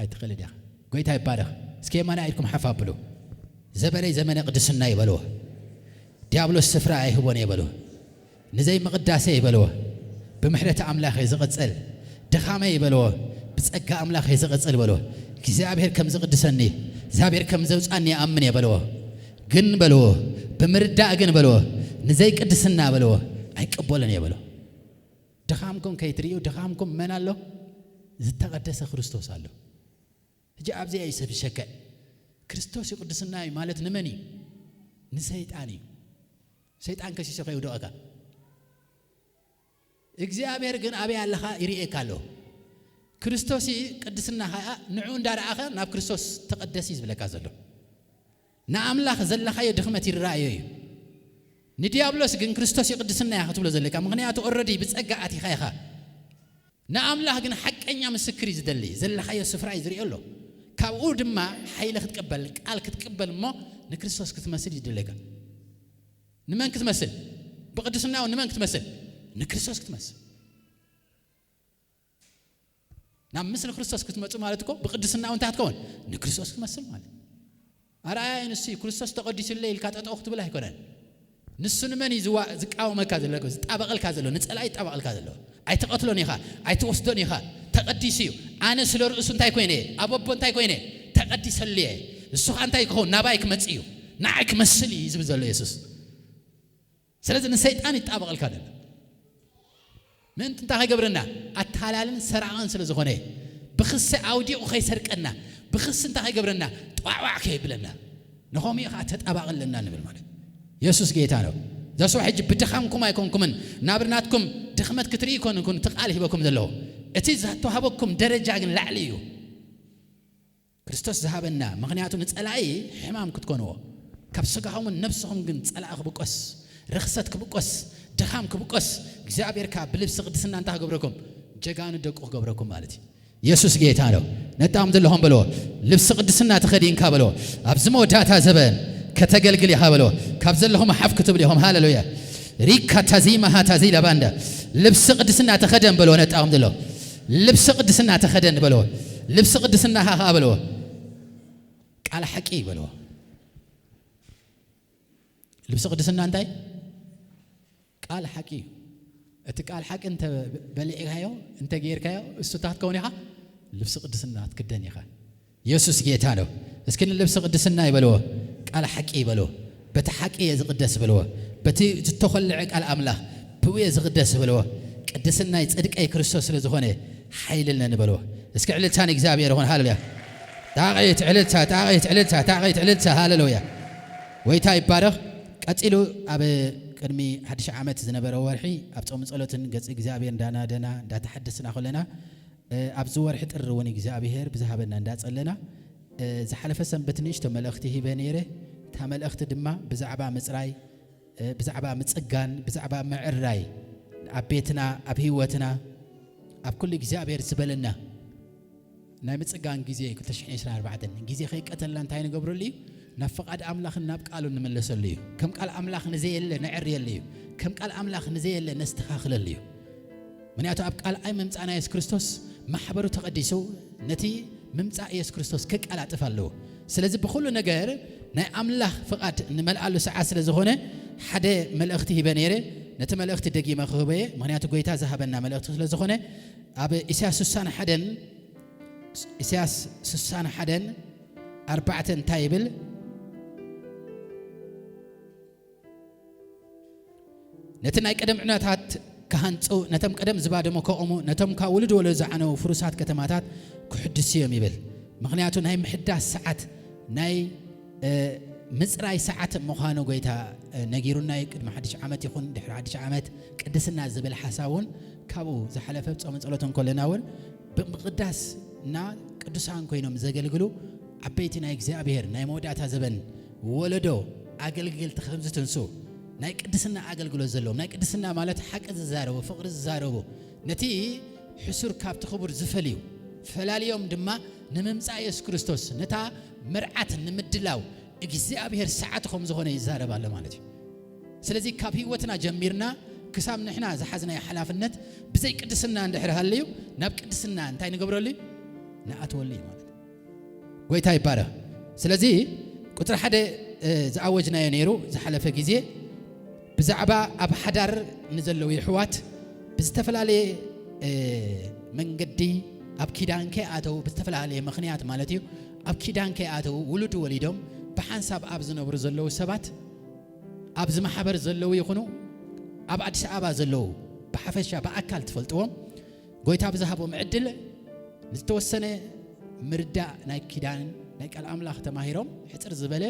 ኣይትኽእልን ኢኻ። ጎይታ ይባረኽ። እስኪ የማና ኢድኩም ሓፍ ኣብሉ። ዘበነይ ዘመነ ቅድስና ይበልዎ። ዲያብሎስ ስፍራ ኣይህቦን እየ በልዎ። ንዘይ ምቕዳሰ ይበልዎ። ብምሕረት ኣምላኽ እየ ዝቕጽል። ድኻመ ይበልዎ። ብጸጋ ኣምላኽ እየ ዝቕጽል በልዎ። እግዚኣብሔር ከም ዝቕድሰኒ፣ እግዚኣብሔር ከም ዘውጻኒ ይኣምን እየ በልዎ። ግን በልዎ፣ ብምርዳእ ግን በልዎ፣ ንዘይ ቅድስና በልዎ፣ ኣይቅበልን እየ በልዎ። ድኻምኩም ከይትርእዩ፣ ድኻምኩም መን ኣሎ? ዝተቐደሰ ክርስቶስ ኣሎ። ሕጂ ኣብዚ እዩ ሰብ ዝሸክዕ። ክርስቶስ እዩ ቅድስና እዩ ማለት ንመን እዩ? ንሰይጣን እዩ። ሰይጣን ከሲሱ ከይውደቐካ። እግዚኣብሔር ግን ኣበይ ኣለኻ ይርእየካ ኣሎ። ክርስቶስ እዩ ቅድስና ኸኣ ንዑ እንዳረኣኸ ናብ ክርስቶስ ተቐደስ እዩ ዝብለካ ዘሎ። ንኣምላኽ ዘለኻዮ ድኽመት ይረኣዮ እዩ። ንዲያብሎስ ግን ክርስቶስ እዩ ቅድስና እያ ክትብሎ ዘለካ። ምኽንያቱ ኦረዲ ብጸጋ ኣቲኻ ኢኻ። ንኣምላኽ ግን ሓቀኛ ምስክር እዩ ዝደሊ። ዘለኻዮ ስፍራ እዩ ዝርእዮ ኣሎ። ካብኡ ድማ ሓይሊ ክትቅበል፣ ቃል ክትቅበል እሞ ንክርስቶስ ክትመስል እዩ ዝደለካ። ንመን ክትመስል? ብቅድስናው ንመን ክትመስል? ንክርስቶስ ክትመስል። ናብ ምስሊ ክርስቶስ ክትመጹ ማለት እኮ ብቅድስናው እንታይ ክትከውን? ንክርስቶስ ክትመስል ማለት። ኣርኣያ ንሱ እዩ። ክርስቶስ ተቐዲሱለይ ኢልካ ጠጠው ክትብል ኣይኮነን። ንሱ ንመን እዩ ዝዋ-፣ ዝቃወመካ ዘሎ? ዝጣበቐልካ ዘሎ፣ ንጸላኢ ይጣበቐልካ ዘሎ። ኣይትቐትሎን ኢኻ፣ ኣይትወስዶን ኢኻ። ተቐዲሱ እዩ። ኣነ ስለ ርእሱ እንታይ ኮይነ እየ? ኣብ ኣቦ እንታይ ኮይነ? ተቐዲሰሉ እየ። እሱ ኸኣ እንታይ ክኸውን? ናባይ ክመጽእ እዩ። ንዓይ ክመስል እዩ ዝብል ዘሎ የሱስ። ስለዚ ንሰይጣን ይጣበቐልካ ዘሎ። ምእንቲ እንታይ ከይገብረና? ኣታላልን ሰራቕን ስለ ዝኾነ፣ ብኽሲ ኣውዲቑ ከይሰርቀና፣ ብኽሲ እንታይ ከይገብረና? ጧዕዋዕ ከይብለና። ንኸምኡ ኸዓ ተጣባቒ ኣለና ንብል ማለት። የሱስ ጌታ ነው። ዛስዋ ሕጂ ብድኻምኩም ኣይኮንኩምን፣ ናብር ናትኩም ድኽመት ክትርኢ ኣይኮንኩን እቲ ቃል ሂበኩም ዘለዎ። እቲ ዝተዋህበኩም ደረጃ ግን ላዕሊ እዩ። ክርስቶስ ዝሃበና፣ ምኽንያቱ ንጸላኢ ሕማም ክትኮንዎ፣ ካብ ስጋኹምን ነብስኹም ግን ጸላኢ ክብቆስ፣ ርኽሰት ክብቆስ፣ ድኻም ክብቆስ፣ እግዚኣብሔር ከኣ ብልብሲ ቅድስና እንታይ ክገብረኩም? ጀጋኑ ደቁ ክገብረኩም ማለት እዩ። የሱስ ጌታ ነው። ነጣም ዘለኹም በሎ፣ ልብሲ ቅድስና ተኸዲንካ በሎ፣ ኣብዚ መወዳእታ ዘበን ከተገልግል ኢኻ በሎ። ካብ ዘለኹም ሓፍ ክትብል ኢኹም። ሃሌሉያ። ሪካ ታዚማ ሃታዚ ለባንዳ፣ ልብሲ ቅድስና ተኸደን በሎ። ነጣም ዘሎ፣ ልብሲ ቅድስና ተኸደን በሎ። ልብሲ ቅድስና ሃኻ በሎ። ቃል ሓቂ በሎ። ልብሲ ቅድስና እንታይ? ቃል ሓቂ እዩ። እቲ ቃል ሓቂ እንተ በሊዕካዮ፣ እንተ ጌርካዮ፣ እሱ እንታይ ክትከውን ኢኻ? ልብሲ ቅድስና ክትክደን ኢኻ። የሱስ ጌታ ነው። እስኪ ንልብሲ ቅድስና ይበልዎ፣ ቃል ሓቂ ይበልዎ። በቲ ሓቂ እየ ዝቕደስ በልዎ። በቲ ዝተኾልዐ ቃል ኣምላኽ ብኡ እየ ዝቕደስ በልዎ። ቅድስናይ ጽድቀይ ክርስቶስ ስለ ዝኾነ ሓይልነኒ በልዎ። እስኪ ዕልልታ ንእግዚኣብሔር ይኹን። ሃሌሉያ። ጣቕዒት ዕልልታ፣ ጣቕዒት ዕልልታ፣ ጣቕዒት ዕልልታ። ሃሌሉያ። ጎይታ ይባረኽ። ቀጺሉ ኣብ ቅድሚ ሓድሽ ዓመት ዝነበረ ወርሒ ኣብ ጾም ጸሎትን ገጽ እግዚኣብሔር እንዳናደና እንዳተሓደስና ከለና፣ እ፣ ኣብዚ ወርሒ ጥሪ እውን እግዚኣብሔር ብዝሃበና እንዳጸለና፣ እ፣ ዝሓለፈ ሰንበት ንእሽቶ መልእኽቲ ሂበ ነይረ። እታ መልእኽቲ ድማ ብዛዕባ ምጽራይ፣ እ፣ ብዛዕባ ምጽጋን፣ ብዛዕባ ምዕራይ ኣብ ቤትና፣ ኣብ ህይወትና፣ ኣብ ኩሉ እግዚኣብሔር ዝበለና ናይ ምጽጋን ግዜ ክልተ ሽሕን ዕስራን ኣርባዕተን ግዜ ከይቀተልና እንታይ ንገብረሉ እዩ? ናብ ፍቓድ ኣምላኽን ናብ ቃሉ ንምለሰሉ እዩ። ከም ቃል ኣምላኽ ንዘየለ ነዕርየሉ እዩ። ከም ቃል ኣምላኽ ንዘየለ ነስተኻኽለሉ እዩ። ምክንያቱ ኣብ ቃል ኣይ ምምጻእና የሱስ ክርስቶስ ማሕበሩ ተቐዲሱ ነቲ ምምጻእ የሱስ ክርስቶስ ከቀላጥፍ ኣለዎ። ስለዚ ብኹሉ ነገር ናይ ኣምላኽ ፍቓድ ንመልኣሉ ሰዓት ስለ ዝኾነ ሓደ መልእኽቲ ሂበ ነይረ። ነቲ መልእኽቲ ደጊመ ክህበየ፣ ምክንያቱ ጎይታ ዝሃበና መልእኽቲ ስለ ዝኾነ ኣብ ኢሳያስ ስሳን ሓደን ኢሳያስ ስሳን ሓደን ኣርባዕተ እንታይ ይብል? ነቲ ናይ ቀደም ዕናታት ክሃንጹ፣ ነቶም ቀደም ዝባደሙ ከቑሙ፣ ነቶም ካብ ውሉድ ወለዶ ዝዓነዉ ፍሩሳት ከተማታት ክሕድሱ እዮም ይብል። ምኽንያቱ ናይ ምሕዳስ ሰዓት፣ ናይ፣ እ፣ ምጽራይ ሰዓት ምዃኑ ጎይታ፣ እ፣ ነጊሩና እዩ። ቅድሚ ሓድሽ ዓመት ይኹን ድሕሪ ሓድሽ ዓመት ቅድስና ዝብል ሓሳብ እውን ካብኡ ዝሓለፈ ብ ጾምን ጸሎትን ከለና እውን ብምቕዳስ እና ቅዱሳን ኮይኖም ዘገልግሉ ዓበይቲ ናይ እግዚኣብሔር ናይ መወዳእታ ዘበን ወለዶ ኣገልገልቲ ከም ዝትንሱ ናይ ቅድስና ኣገልግሎት ዘለዎም፣ ናይ ቅድስና ማለት ሓቂ ዝዛረቡ፣ ፍቕሪ ዝዛረቡ፣ ነቲ ሕሱር ካብቲ ክቡር ዝፈልዩ፣ ፈላልዮም ድማ ንምምጻእ የሱስ ክርስቶስ ነታ መርዓት ንምድላው እግዚኣብሔር ሰዓት ከም ዝኾነ ይዛረብ ኣሎ ማለት እዩ። ስለዚ ካብ ህይወትና ጀሚርና ክሳብ ንሕና ዝሓዝናዮ ሓላፍነት ብዘይ ቅድስና እንድሕር ሃልዩ፣ ናብ ቅድስና እንታይ ንገብረሉ እዩ? ንኣትወሉ እዩ ማለት እዩ። ጎይታ ይባረኽ። ስለዚ ቁጽሪ ሓደ፣ እ፣ ዝኣወጅናዮ ነይሩ ዝሓለፈ ግዜ ብዛዕባ ኣብ ሓዳር ንዘለዉ የሕዋት ብዝተፈላለየ፣ እ፣ መንገዲ ኣብ ኪዳን ከይኣተዉ ብዝተፈላለየ ምኽንያት ማለት እዩ፣ ኣብ ኪዳን ከይኣተዉ ውሉድ ወሊዶም ብሓንሳብ ኣብ ዝነብሩ ዘለዉ ሰባት ኣብዚ ማሕበር ዘለዉ ይኹኑ ኣብ ኣዲስ ኣበባ ዘለዉ ብሓፈሻ ብኣካል ትፈልጥዎም ጎይታ ብዝሃቦም ዕድል ዝተወሰነ ምርዳእ ናይ ኪዳን ናይ ቃል ኣምላኽ ተማሂሮም ሕጽር ዝበለ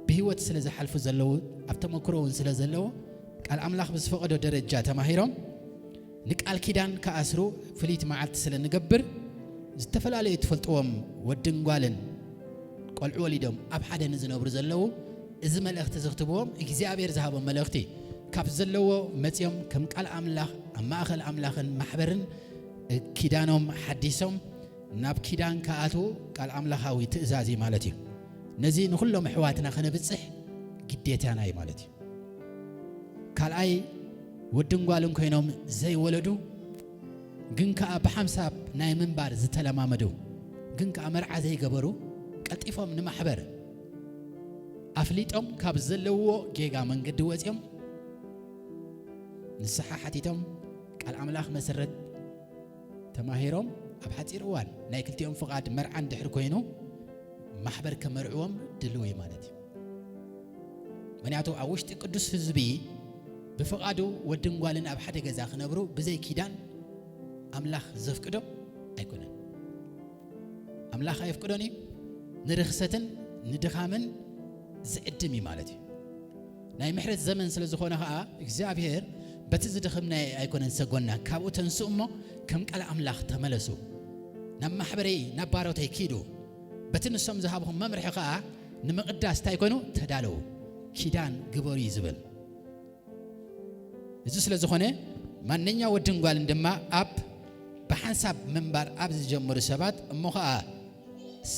ብህይወት ስለ ዝሓልፉ ዘለዉ ኣብ ተመክሮ እውን ስለ ዘለዉ ቃል ኣምላኽ ብዝፈቐዶ ደረጃ ተማሂሮም ንቃል ኪዳን ክኣስሩ ፍልይቲ መዓልቲ ስለ ንገብር ዝተፈላለዩ ትፈልጥዎም ወድን ጓልን ቆልዑ ወሊዶም ኣብ ሓደ ንዝነብሩ ዘለዉ እዚ መልእኽቲ እዚ ክትብዎም እግዚኣብሔር ዝሃቦም መልእኽቲ ካብ ዘለዎ መጺኦም ከም ቃል ኣምላኽ ኣብ ማእኸል ኣምላኽን ማሕበርን ኪዳኖም ሓዲሶም ናብ ኪዳን ክኣትዉ ቃል ኣምላኻዊ ትእዛዝ እዩ ማለት እዩ። ነዚ ንኹሎም ኣሕዋትና ከነብጽሕ ግዴታና እዩ ማለት እዩ። ካልኣይ ወድን ጓልን ኮይኖም ዘይወለዱ ግን ከኣ ብሓንሳብ ናይ ምንባር ዝተለማመዱ ግን ከኣ መርዓ ዘይገበሩ ቀልጢፎም ንማሕበር ኣፍሊጦም ካብ ዘለውዎ ጌጋ መንገዲ ወጺኦም ንስሓ ሓቲቶም ቃል ኣምላኽ መሰረት ተማሂሮም ኣብ ሓጺር እዋን ናይ ክልቲኦም ፍቓድ መርዓ እንድሕር ኮይኑ ማሕበር ከመርዕዎም ድልው እዩ ማለት እዩ። ምክንያቱ ኣብ ውሽጢ ቅዱስ ህዝቢ ብፍቓዱ ወድን ጓልን ኣብ ሓደ ገዛ ክነብሩ ብዘይ ኪዳን ኣምላኽ ዘፍቅዶ ኣይኮነን። ኣምላኽ ኣየፍቅዶን እዩ። ንርኽሰትን ንድኻምን ዝዕድም እዩ ማለት እዩ። ናይ ምሕረት ዘመን ስለ ዝኾነ ኸኣ እግዚኣብሔር በቲ ዝደኸምናዮ ኣይኮነን ሰጎና ካብኡ ተንስኡ እሞ ከም ቃል ኣምላኽ ተመለሱ። ናብ ማሕበረይ ናብ ባሮተይ ኪዱ በቲ ንሶም ዝሃብኹም መምርሒ ኸኣ ንምቕዳስ እንታይ ኮይኑ ተዳለዉ ኪዳን ግበሩ እዩ ዝብል። እዚ ስለ ዝኾነ ማንኛ ወድን ጓልን ድማ ኣብ ብሓንሳብ ምንባር ኣብ ዝጀምሩ ሰባት እሞ ኸኣ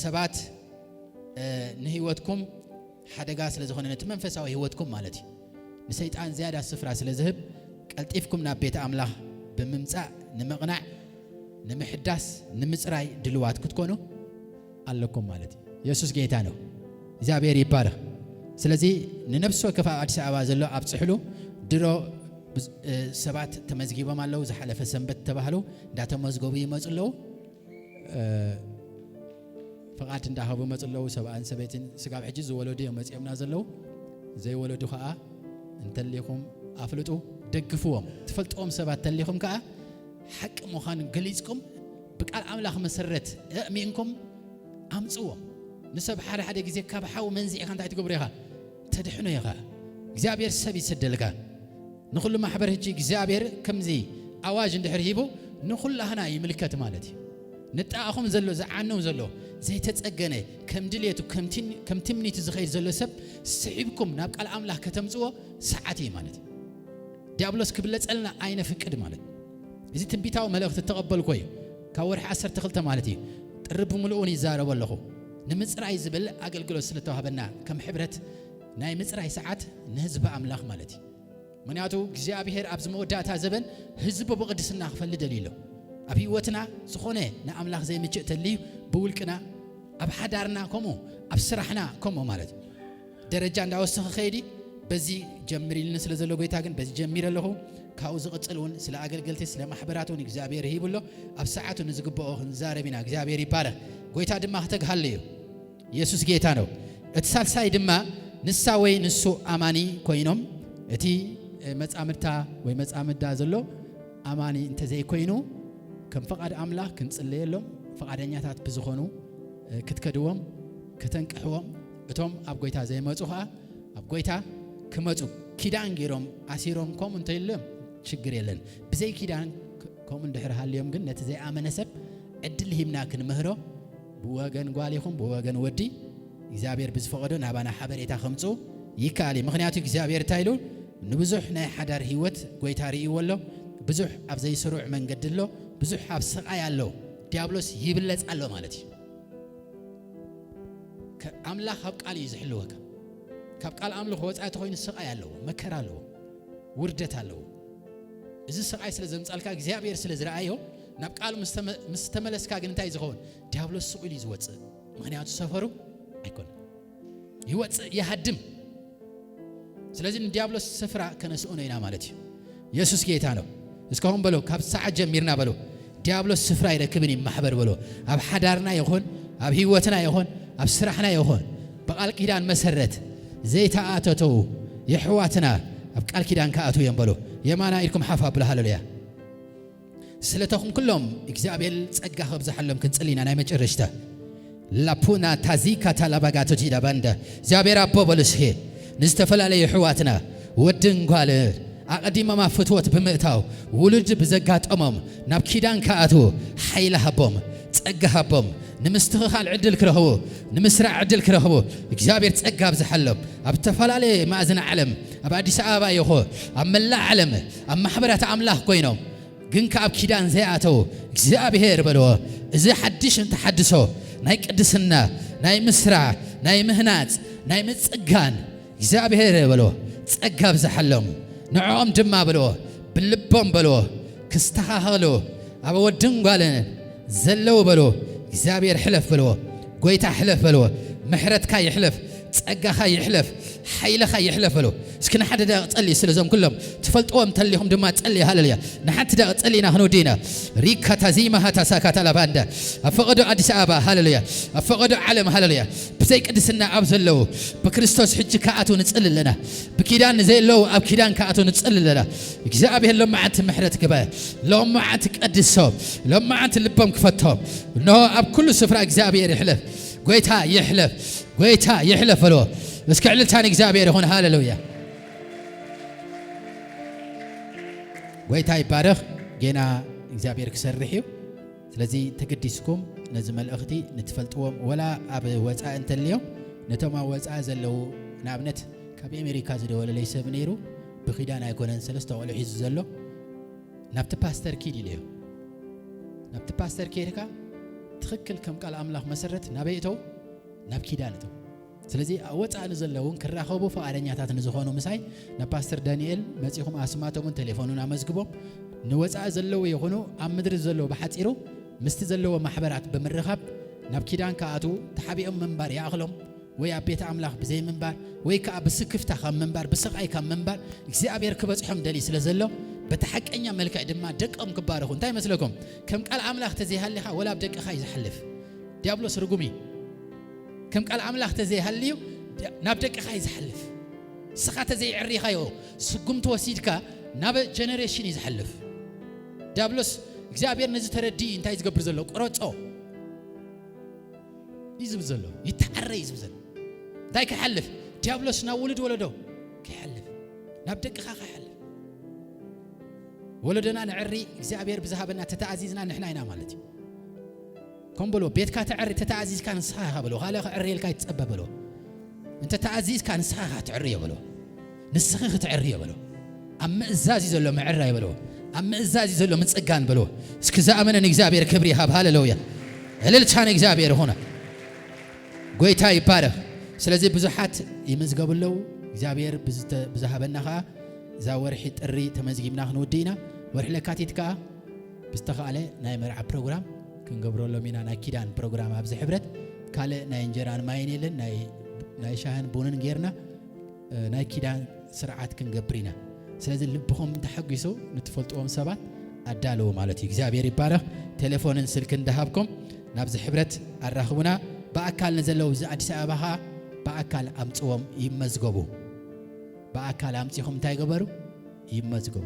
ሰባት ንህይወትኩም ሓደጋ ስለ ዝኾነ ነቲ መንፈሳዊ ህይወትኩም ማለት እዩ ንሰይጣን ዝያዳ ስፍራ ስለ ዝህብ ቀልጢፍኩም ናብ ቤት ኣምላኽ ብምምጻእ ንምቕናዕ ንምሕዳስ ንምጽራይ ድልዋት ክትኮኑ ኣለኩም ማለት እዩ። የሱስ ጌታ ነው። እግዚኣብሔር ይባረኽ። ስለዚ ንነፍሲ ወከፍ ኣብ ኣዲስ ኣበባ ዘሎ ኣብፅሕሉ ድሮ ሰባት ተመዝጊቦም ኣለዉ። ዝሓለፈ ሰንበት ተባህሉ እንዳተመዝገቡ ይመፁ ኣለዉ። ፍቓድ እንዳሃቡ መፁ ኣለዉ። ሰብኣን ሰበይትን ስጋብ ሕጂ ዝወለዱ እዮም መፂኦምና ዘለዉ። ዘይወለዱ ከዓ እንተሊኹም ኣፍልጡ፣ ደግፍዎም። ትፈልጥዎም ሰባት ተሊኹም ከዓ ሓቂ ምዃን ገሊፅኩም ብቃል ኣምላኽ መሰረት እእሚንኩም ኣምፅዎም። ንሰብ ሓደ ሓደ ግዜ ካብ ሓዊ መንዚዕካ እንታይ ትገብሮ ኢኻ? ተድሕኖ ኢኻ። እግዚኣብሔር ሰብ ይሰደልካ። ንኹሉ ማሕበር ሕጂ እግዚኣብሔር ከምዚ ኣዋጅ እንድሕር ሂቡ ንኹላህና ይምልከት ማለት እዩ። ንጣእኹም ዘሎ ዝዓነው ዘሎ ዘይተጸገነ ከም ድልየቱ ከም ትምኒቱ ዝኸይድ ዘሎ ሰብ ስሒብኩም ናብ ቃል ኣምላኽ ከተምጽዎ ሰዓት እዩ ማለት እዩ። ዲያብሎስ ክብለጸልና ኣይነፍቅድ ማለት እዩ። እዚ ትንቢታዊ መልእኽቲ እተቐበልኮ እዩ። ካብ ወርሒ ዓሰርተ ክልተ ማለት እዩ። ጥሪ ብምልኡን ይዛረቦ ኣለኹ። ንምጽራይ ዝብል ኣገልግሎት ስለተዋህበና ከም ሕብረት ናይ ምጽራይ ሰዓት ንህዝቢ ኣምላኽ ማለት እዩ። ምክንያቱ እግዚኣብሔር ኣብዚ መወዳእታ ዘበን ህዝቡ ብቕድስና ክፈሊ ደልዩ ኣሎ። ኣብ ህይወትና ዝኾነ ንኣምላኽ ዘይምችእ ተልዩ ብውልቅና ኣብ ሓዳርና ከምኡ ኣብ ስራሕና ከምኡ ማለት እዩ። ደረጃ እንዳወሰኸ ከይዲ በዚ ጀምር ኢልኒ ስለ ዘሎ ጎይታ ግን በዚ ጀሚረ ኣለኹ። ካብኡ ዝቕጽል እውን ስለ ኣገልገልቲ ስለ ማሕበራት እውን እግዚኣብሔር ሂቡ ኣሎ። ኣብ ሰዓቱ ንዝግብኦ ክንዛረብ ኢና። እግዚኣብሔር ይባረኽ። ጎይታ ድማ ክተግሃሉ እዩ። የሱስ ጌታ ነው። እቲ ሳልሳይ ድማ ንሳ ወይ ንሱ ኣማኒ ኮይኖም እቲ መጻምድታ ወይ መጻምዳ ዘሎ ኣማኒ እንተዘይኮይኑ ከም ፍቓድ ኣምላኽ ክንጽለየሎም ፍቓደኛታት ብዝኾኑ ክትከድዎም ከተንቅሕዎም እቶም ኣብ ጎይታ ዘይመጹ ኸዓ ኣብ ጎይታ ክመጹ ኪዳን ገይሮም ኣሲሮም ከምኡ እንተይሎም ችግር የለን። ብዘይ ኪዳን ከምኡ እንድሕር ሃልዮም ግን ነቲ ዘይኣመነ ሰብ ዕድል ሂብና ክንምህሮ ብወገን ጓል ይኹን ብወገን ወዲ እግዚኣብሔር ብዝፈቐዶ ናባና ሓበሬታ ከምፁ ይከኣል እዩ። ምክንያቱ እግዚኣብሔር እንታይ ኢሉ ንብዙሕ ናይ ሓዳር ህይወት ጎይታ ርእይዎ ኣሎ። ብዙሕ ኣብ ዘይስሩዕ መንገዲ ኣሎ። ብዙሕ ኣብ ስቓይ ኣሎ። ዲያብሎስ ይብለጽ ኣሎ ማለት እዩ። ኣምላኽ ካብ ቃል እዩ ዝሕልወካ። ካብ ቃል ኣምልኾ ወፃኢ ተኮይኑ ስቓይ ኣለዎ፣ መከራ ኣለዎ፣ ውርደት ኣለዎ። እዚ ስቓይ ስለ ዘምፃልካ እግዚኣብሔር ስለ ዝረኣዮ ናብ ቃሉ ምስ ተመለስካ ግን እንታይ ዝኸውን? ዲያብሎስ ስቕ ኢሉ እዩ ዝወፅእ። ምክንያቱ ሰፈሩ ኣይኮነን። ይወፅእ ይሃድም። ስለዚ ንዲያብሎስ ስፍራ ከነስእኖ ኢና ማለት እዩ። የሱስ ጌታ ነው። እስካሁን በሎ ካብ ሰዓት ጀሚርና በሎ ዲያብሎስ ስፍራ ይረክብን ይማሕበር በሎ። ኣብ ሓዳርና ይኹን ኣብ ህይወትና ይኹን ኣብ ስራሕና ይኹን ብቃል ኪዳን መሰረት ዘይተኣተተው የሕዋትና ኣብ ቃል ኪዳን ከኣትው እዮም በሎ። የማና ኢድኩም ሓፍ ኣብሉ። ሃሌሉያ። ስለተኹም ኩሎም እግዚኣብሔር ጸጋ ከብዝሓሎም ክንጽሊ ኢና። ናይ መጨረሽታ ላፑና ታዚካ ታላባጋቶ ጂዳ ባንዳ እግዚኣብሔር ኣቦ በሉ እስኪ ንዝተፈላለዩ ኣሕዋትና ወድን ጓልን ኣቐዲሞም ኣብ ፍትወት ብምእታው ውሉድ ብዘጋጠሞም ናብ ኪዳን ክኣትዉ ሓይሊ ሃቦም፣ ጸጋ ሃቦም፣ ንምስትኽኻል ዕድል ክረኽቡ፣ ንምስራዕ ዕድል ክረኽቡ እግዚኣብሔር ጸጋ ኣብዝሓሎም። ኣብ ዝተፈላለየ ማእዝን ዓለም ኣብ ኣዲስ ኣበባ ይኹ ኣብ መላእ ዓለም ኣብ ማሕበራት ኣምላኽ ኮይኖም ግን ከኣ ኣብ ኪዳን ዘይኣተው እግዚኣብሔር በልዎ። እዚ ሓድሽ እንተሓድሶ ናይ ቅድስና ናይ ምስራዕ ናይ ምህናጽ ናይ ምጽጋን እግዚኣብሔር በልዎ ጸጋ ኣብዝሓሎም። ንዕኦም ድማ በልዎ ብልቦም በልዎ ክስተኻኸሉ ኣብ ወድን ጓልን ዘለዉ በልዎ እግዚኣብሔር ሕለፍ በልዎ። ጎይታ ሕለፍ በልዎ። ምሕረትካ ይሕለፍ፣ ጸጋኻ ይሕለፍ፣ ሓይልኻ ይሕለፍ በልዎ። እስኪ ንሓደ ደቂቕ ጸልዩ ስለዞም ኩሎም ትፈልጥዎም እንተሊኹም ድማ ጸልዩ። ሃሌሉያ። ንሓንቲ ደቂቕ ጸሊና ክንውዲ ኢና። ሪካ ታዚማ ሃታ ሳካታ ላባንዳ ኣብ ፈቐዶ ኣዲስ ኣበባ ሃሌሉያ። ኣብ ፈቐዶ ዓለም ሃሌሉያ። ብዘይ ቅድስና ኣብ ዘለዉ ብክርስቶስ ሕጂ ክኣትዉ ንጽሊ ኣለና። ብኪዳን ንዘየለዉ ኣብ ኪዳን ክኣትዉ ንጽሊ ኣለና። እግዚኣብሔር ሎማዓንቲ ምሕረት ግበር። ሎማዓንቲ ቀድሶም። ሎማዓንቲ ልቦም ክፈቶም። እንሆ ኣብ ኩሉ ስፍራ እግዚኣብሔር ይሕለፍ። ጎይታ ይሕለፍ። ጎይታ ይሕለፍ በልዎ። እስኪ ዕልልታ ንእግዚኣብሔር ይኹን። ሃሌሉያ። ጎይታ ይባረኽ። ጌና እግዚኣብሔር ክሰርሕ እዩ። ስለዚ ተገዲስኩም ነዚ መልእኽቲ ንትፈልጥዎም ወላ ኣብ ወፃኢ እንተልዮም ነቶም ኣብ ወፃኢ ዘለዉ ንኣብነት ካብ ኣሜሪካ ዝደወለለይ ሰብ ነይሩ ብኪዳን ኣይኮነን ሰለስተ ቆልዑ ሒዙ ዘሎ ናብቲ ፓስተር ኪድ ኢለዮ። ናብቲ ፓስተር ከይድካ ትኽክል ከም ቃል ኣምላኽ መሰረት ናበይ እተው? ናብ ኪዳን እተው። ስለዚ ኣብ ወፃኢ ንዘለውን ክራኸቡ ፍቓደኛታት ንዝኾኑ ምሳይ ናብ ፓስተር ዳንኤል መፂኹም ኣስማቶምን ቴሌፎኑን ኣመዝግቦም። ንወፃኢ ዘለዉ ይኹኑ ኣብ ምድሪ ዘለዉ ብሓፂሩ ምስቲ ዘለዎ ማሕበራት ብምርኻብ ናብ ኪዳን ክኣትዉ ተሓቢኦም ምንባር ይኣኽሎም። ወይ ኣብ ቤት ኣምላኽ ብዘይ ምንባር ወይ ከዓ ብስክፍታ ካብ ምንባር ብስቓይ ካብ ምንባር እግዚኣብሔር ክበፅሖም ደልዩ ስለ ዘሎ በቲ ሓቀኛ መልክዕ ድማ ደቆም ክባረኹ እንታይ ይመስለኩም? ከም ቃል ኣምላኽ ተዘይሃሊኻ ወላ ኣብ ደቅኻ እዩ ዝሓልፍ። ዲያብሎስ ርጉም እዩ። ከም ቃል ኣምላኽ ተዘይሃልዩ ናብ ደቅኻ እዩ ዝሓልፍ። ንስኻ ተዘይዕሪኻዮ ስጉምቲ ወሲድካ ናብ ጀነሬሽን እዩ ዝሓልፍ። ዲያብሎስ እግዚኣብሔር ነዚ ተረዲኡ እንታይ ዝገብር ዘሎ? ቁረጾ እዩ ዝብል ዘሎ። ይተዓረ እዩ ዝብል ዘሎ። እንታይ ክሓልፍ? ዲያብሎስ ናብ ውሉድ ወለዶ ክሓልፍ፣ ናብ ደቅኻ ክሓልፍ። ወለዶና ንዕሪ እግዚኣብሔር ብዝሃበና ተተኣዚዝና ንሕና ኢና ማለት እዩ። ከም በሎ ቤትካ ተዕሪ ተተኣዚዝካ ንስኻ ኢኻ በሎ። ካልእ ክዕርየልካ ይትጸበ በሎ። እንተ ተኣዚዝካ ንስኻ ኢኻ ትዕርዮ በሎ። ንስኺ ክትዕርዮ በሎ። ኣብ ምእዛዝ እዩ ዘሎ ምዕራይ በሎ። ኣብ ምእዛዝ እዩ ዘሎ ምጽጋን በሎ። እስኪ ዝኣመነ ንእግዚኣብሔር ክብሪ ይሃብ። ሃሌሉያ። እልልታ ንእግዚኣብሔር ይኹን። ጎይታ ይባረኽ። ስለዚ ብዙሓት ይምዝገቡ ኣለዉ። እግዚኣብሔር ብዝተ-፣ ብዝሃበና ኸዓ እዛ ወርሒ ጥሪ ተመዝጊብና ክንውድእ ኢና። ወርሒ ለካቲት ከኣ ብዝተኻእለ ናይ መርዓ ፕሮግራም ክንገብረሎም ኢና። ናይ ኪዳን ፕሮግራም ኣብዚ ሕብረት ካልእ ናይ እንጀራን ማይን የለን። ናይ፣ ናይ ሻህን ቡንን ጌርና፣ እ፣ ናይ ኪዳን ስርዓት ክንገብር ኢና። ስለዚ ልብኹም ተሐጒሱ ንትፈልጥዎም ሰባት ኣዳልዉ ማለት እዩ። እግዚኣብሔር ይባረኽ። ቴሌፎንን ስልክን እንዳሃብኩም ናብዚ ሕብረት ኣራኽቡና። ብኣካል ንዘለዉ እዚ ኣዲስ ኣበባ ኸዓ ብኣካል ኣምጽዎም ይመዝገቡ። ብኣካል ኣምጺኹም እንታይ ገበሩ? ይመዝገቡ።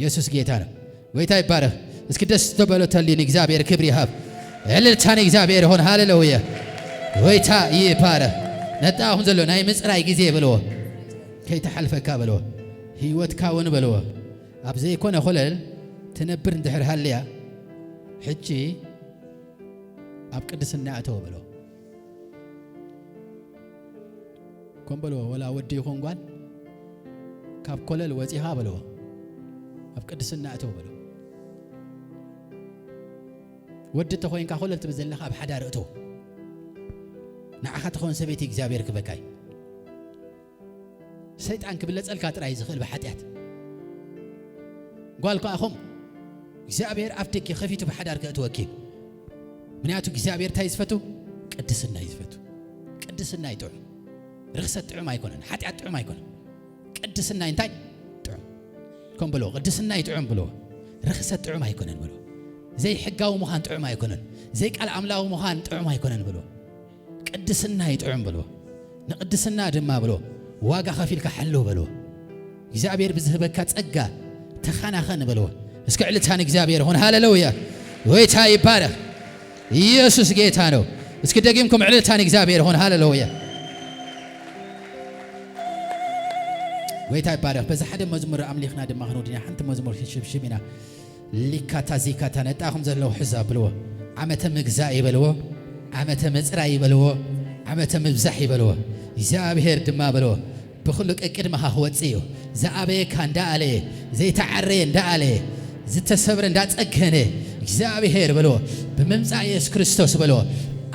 የሱስ ጌታ ነው። ጎይታ ይባረኽ። እስኪ ደስ ተበለተልኝ፣ እግዚኣብሔር ክብሪ ይሃብ። እልልታ ንእግዚኣብሔር ይኹን። ሃሌሉያ። ጎይታ ይባረኽ። ነጣኹም ዘሎ ናይ ምጽራይ ግዜ በልዎ። ከይተሓልፈካ በልዎ። ህይወትካ እውን በልዎ። ኣብ ዘይኮነ ኮለል ትነብር እንድሕር ሃልያ፣ ሕጂ ኣብ ቅድስና እተው በልዎ። ከም በልዎ፣ ወላ ወዲ ይኹን ጓል፣ ካብ ኮለል ወጺኻ በልዎ። ኣብ ቅድስና እተው በልዎ። ወዲ ተኾይንካ ኮለል ትብል ዘለኻ ኣብ ሓዳር እተው። ንዓኻ ትኸውን ሰበይቲ እግዚኣብሔር ክበካይ። ሰይጣን ክብለጸልካ ጥራይ ዝኽእል ብሓጢኣት። ጓል ከኣ ኹም እግዚኣብሔር ኣፍ ደገ ከፊቱ ብሓዳር ከእትወኪ። ምክንያቱ እግዚኣብሔር እንታይ እዩ ዝፈቱ? ቅድስና እዩ ዝፈቱ። ቅድስና እዩ ጥዑም። ርኽሰት ጥዑም ኣይኮነን። ሓጢኣት ጥዑም ኣይኮነን። ቅድስና እንታይ? ጥዑም። ከም በልዎ፣ ቅድስና እዩ ጥዑም በልዎ። ርኽሰት ጥዑም ኣይኮነን በልዎ። ዘይሕጋዊ ምዃን ጥዑም ኣይኮነን። ዘይቃል ኣምላዊ ምዃን ጥዑም ኣይኮነን በልዎ። ቅድስና እዩ ጥዑም በልዎ። ንቅድስና ድማ በልዎ፣ ዋጋ ከፊልካ ሓልው በልዎ። እግዚኣብሔር ብዝህበካ ጸጋ ተኸናኸን በልዎ። እስኪ ዕልልታ ንእግዚኣብሔር ይኹን። ሃሌሉያ። ጎይታ ይባረኽ። ኢየሱስ ጌታ ነው። እስኪ ደጊምኩም ዕልልታ ንእግዚኣብሔር ይኹን። ሃሌሉያ። ጎይታ ይባረኽ። በዚ ሓደ መዝሙር ኣምሊኽና ድማ ክንውድና ሓንቲ መዝሙር ክንሽብሽብ ኢና። ሊካታ ዚካታ ነጣኹም ዘለዉ ሕዛ ብልዎ። ዓመተ ምግዛእ ይበልዎ፣ ዓመተ ምጽራይ ይበልዎ፣ ዓመተ ምብዛሕ ይበልዎ። እግዚኣብሔር ድማ በልዎ፣ ብኹሉ ቀቅድመኻ ክወጽእ እዩ። ዝኣበየካ እንዳኣለየ፣ ዘይተዓረየ እንዳኣለየ፣ ዝተሰብረ እንዳጸገነ፣ እግዚኣብሔር በልዎ፣ ብምምጻእ የሱስ ክርስቶስ በልዎ፣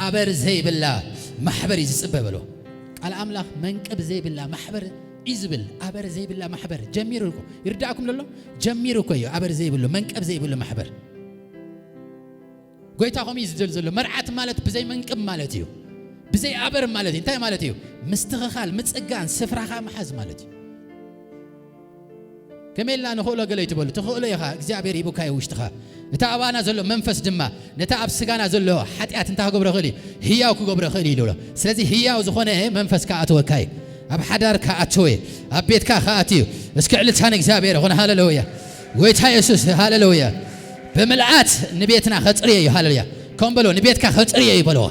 ኣበር ዘይብላ ማሕበር እዩ ዝጽበ በልዎ። ቃል ኣምላኽ መንቅብ ዘይብላ ማሕበር እዩ ዝብል። ኣበር ዘይብላ ማሕበር ጀሚሩ እኮ፣ ይርዳእኩም ዘሎ? ጀሚሩ እኮ እዩ። ኣበር ዘይብሉ፣ መንቀብ ዘይብሉ ማሕበር። ጎይታ ከምኡ እዩ ዝደል ዘሎ። መርዓት ማለት ብዘይ መንቅብ ማለት እዩ። ብዘይ ኣበር ማለት እዩ። እንታይ ማለት እዩ? ምስትኽኻል፣ ምጽጋን፣ ስፍራኻ ምሓዝ ማለት እዩ። ከመይ ኢልና ንኽእሎ ገለ ይትበሉ። ትኽእሎ ኢኻ፣ እግዚኣብሔር ሂቡካ እዩ ውሽጥኻ። እቲ ኣባና ዘሎ መንፈስ ድማ ነቲ ኣብ ስጋና ዘሎ ሓጢኣት እንታይ ክገብሮ ይኽእል እዩ? ህያው ክገብሮ ይኽእል እዩ ይብሎ። ስለዚ ህያው ዝኾነ መንፈስ ክኣትወካ እዩ። ኣብ ሓዳር ክኣትው እዩ። ኣብ ቤትካ ክኣትው እዩ። እስኪ ዕልልታ ንእግዚኣብሔር ይኹን። ሃሌሉያ። ጎይታ የሱስ፣ ሃሌሉያ። ብምልኣት ንቤትና ከጽርዮ እዩ። ሃሌሉያ። ከም በሎ፣ ንቤትካ ከጽርዮ እዩ በልዎ።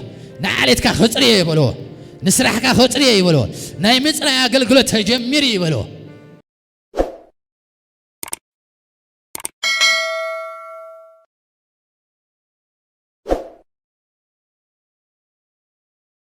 ንዓሌትካ ከጽርዮ እዩ በልዎ። ንስራሕካ ከጽርዮ እዩ በልዎ። ናይ ምጽራይ ኣገልግሎት ተጀሚሩ እዩ በልዎ።